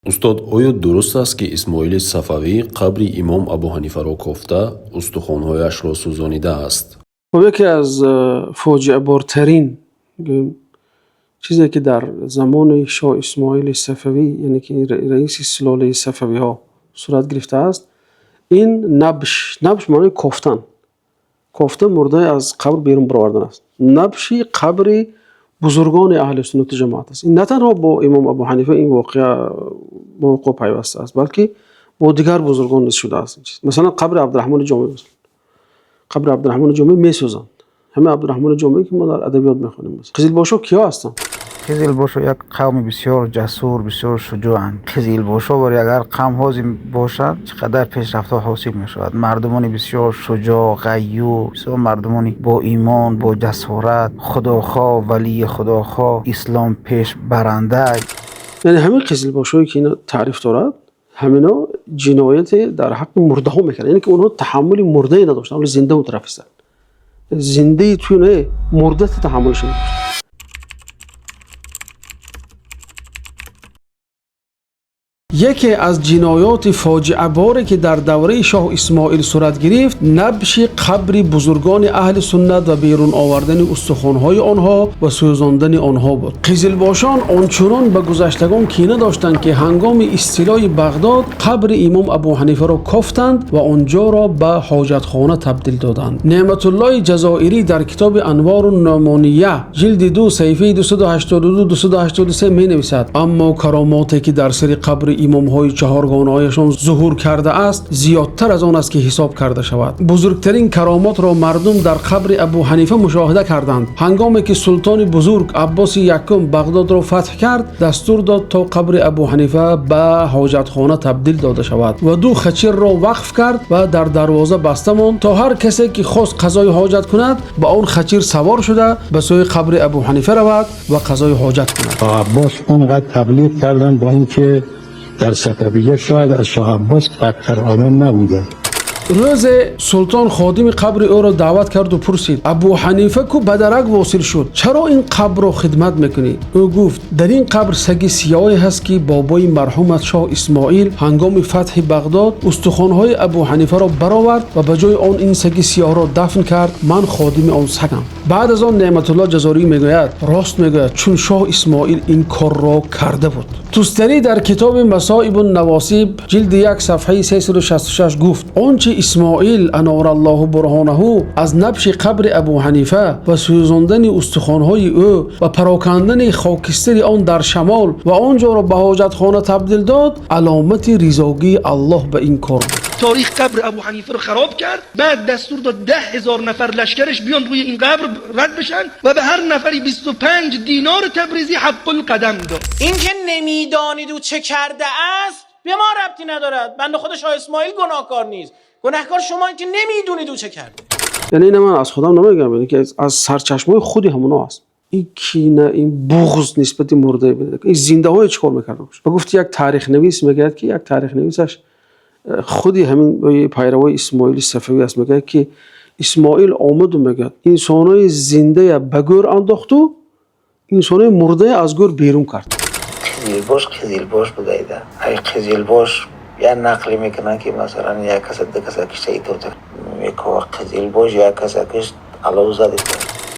Устод, оё дуруст аст, ки Исмоили Сафавӣ қабри имом Абу Ҳанифаро кофта, устухонҳояшро сӯзонидааст? Хуб, яке аз фоҷиабортарин чизе, ки дар замони шоҳ Исмоили Сафавӣ, яъне ки раиси силолаи Сафавиҳо, сурат гирифтааст, ин набш. Набш маънои кофтан, кофта мурдае аз қабр берун баровардан аст. Набши қабри бузургони аҳли суннати ҷамоат аст. Ин на танҳо бо имом Абу Ҳанифа ин воқеа ба вуқӯъ пайваста аст, балки бо дигар бузургон низ шудааст ин чиз. Масалан, қабри Абдураҳмони Ҷомӣ, масалан қабри Абдураҳмони Ҷомӣ месӯзанд. Ҳамин Абдураҳмони Ҷомӣ, ки мо дар адабиёт мехонем. Қизилбошо киҳо ҳастанд? Қизилбошо як қавми бисёр ҷасур, бисёр шуҷоанд. Қизилбошо вари агар қавм ҳозир бошад, чӣ қадар пешрафтҳо ҳосил мешавад. Мардумони бисёр шуҷоъ, ғайюр, бисёр мардумони бо имон, бо ҷасорат, худохоҳ, валии худохоҳ, ислом пешбаранда. Яъне ҳамин қизилбошое, ки ина таъриф дорад, ҳамино ҷинояте дар ҳаққи мурдаҳо мекарданд, яъне ки онҳо таҳаммули мурдае надоштанд. Ҳоло зинда он тараф истанд, зиндаи ту не, мурдата таҳаммулаш надошт. Яке аз ҷиноёти фоҷиаборе, ки дар давраи шоҳ Исмоил сурат гирифт, набши қабри бузургони аҳли суннат ва берун овардани устухонҳои онҳо ва сӯзондани онҳо буд. Қизилбошон ончунон ба гузаштагон кина доштанд, ки ҳангоми истилои Бағдод қабри имом Абу Ҳанифаро кофтанд ва онҷоро ба ҳоҷатхона табдил доданд. Неъматуллои Ҷазоирӣ дар китоби Анвору Нумония, ҷилди 2, саҳифаи 282 283 менависад: аммо каромоте, ки дар сари қабри имомҳои чаҳоргонаашон зуҳур кардааст, зиёдтар аз он аст, ки ҳисоб карда шавад. Бузургтарин каромотро мардум дар қабри Абу Ҳанифа мушоҳида карданд. Ҳангоме ки султони бузург Аббоси Якум Бағдодро фатҳ кард, дастур дод, то қабри Абу Ҳанифа ба ҳоҷатхона табдил дода шавад ва ду хачирро вақф кард ва дар дарвоза баста монд, то ҳар касе, ки хост қазои ҳоҷат кунад, ба он хачир савор шуда ба сӯи қабри Абу Ҳанифа равад ва қазои ҳоҷат кунад. شاه عباس اونقدر تبلیغ کردن، با اینکه در صفویه شاید از شاه عباس بدتر آدم نبوده. Рӯзе султон ходими қабри ӯро даъват карду пурсид: Абу Ҳанифа ку ба дарак восил шуд, чаро ин қабрро хидмат мекунӣ? Ӯ гуфт: дар ин қабр саги сиёҳе ҳаст, ки бобои марҳумат шоҳ Исмоил ҳангоми фатҳи Бағдод устухонҳои Абу Ҳанифаро баровард ва ба ҷои он ин саги сиёҳро дафн кард. Ман ходими он сагам. Баъд аз он Неъматулло Ҷазорӣ мегӯяд: рост мегӯяд, чун шоҳ Исмоил ин корро карда буд. Тустарӣ дар китоби Масоибун Навосиб, ҷилди 1, сафҳаи 366 гуфт: он чи Исмоил анораллоҳу бурҳонаҳу аз набши қабри Абу Ҳанифа ва сӯзондани устухонҳои ӯ ва парокандани хокистари он дар шамол ва он ҷоро ба ҳоҷатхона табдил дод, аломати ризогии Аллоҳ ба ин кор буд. تاریخ قبر ابو حنیفه رو خراب کرد، بعد دستور داد 10,000 نفر لشکرش بیان روی این قبر رد بشن و به هر نفری 25 دینار تبریزی حق القدم داد. این که نمیدانید او چه کرده است به ما ربطی ندارد. بنده خدا شاه اسماعیل گناهکار نیست، گناهکار شما که نمیدونید او چه کرده. Яъне ина ман аз худам намегӯям, яъне ки аз сарчашмаҳои худи ҳамоно аст. Ин кина, ин буғз нисбати мурдае. Ин зиндаҳое чӣ кор мекарда бошад? Ба гуфти як таърихнавис, мегӯяд, ки як таърихнависаш худи ҳамин пайравои Исмоили Сафавӣ аст, мегӯяд, ки Исмоил омаду, мегӯяд, инсонои зиндая ба гӯр андохту инсонои мурдая аз гӯр берун кард. Қизилбош қизилбош будайда. Ай қизилбош як нақле мекунанд, ки масалан як каса, ду каса кишта итота мекова. Қизилбош як каса кишт, алов задита.